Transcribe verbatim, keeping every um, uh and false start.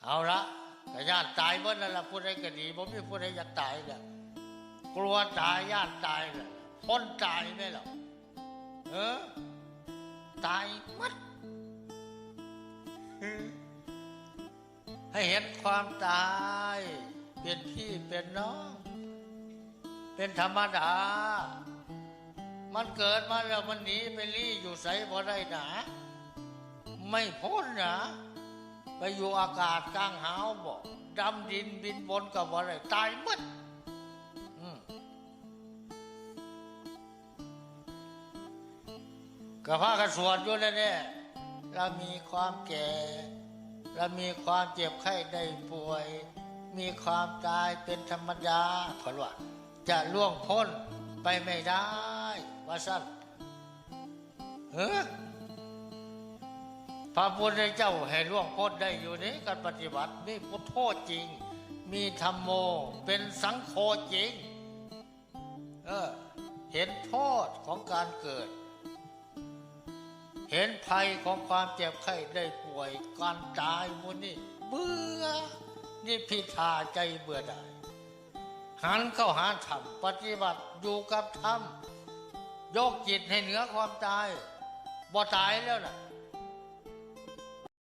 เอาละ ก็ย้านตายเบิดนั่นล่ะ ผู้ใดก็ดี บ่มีผู้ใดอยากตายแหละ กลัวตาย ย้านตายแหละ คนตายแม่นล่ะ เออ ตายหมด ให้เห็นความตาย เป็นพี่เป็นน้อง เป็นธรรมดา มันเกิดมาแล้วมันหนีไปลี้อยู่ไสบ่ได้นะ ไม่พ้นนะ ไปอยู่อากาศกลางหาวบ่ ดำดินบินบนก็บ่ได้ ตายหมด อืม ก็พากันสวดอยู่นั่นแหละ เรามีความแก่ เรามีความเจ็บไข้ได้ป่วย มีความตายเป็นธรรมดา เพิ่นว่า จะล่วงพ้นไปไม่ได้ ว่าซั่น เฮ้อ พระพุทธเจ้าให้ล่วงพ้นได้อยู่นี่ การปฏิบัติ มีพุทโธจริง มีธัมโม เป็นสังโฆจริง เออ เห็นโทษของการเกิด เห็นภัยของความเจ็บไข้ได้ป่วย การตายหมู่นี้ เบื่อ นิพพิทา ใจเบื่อหน่าย หันเข้าหาธรรม ปฏิบัติอยู่กับธรรม ยกจิตให้เหนือความตาย บ่ตายแล้วน่ะ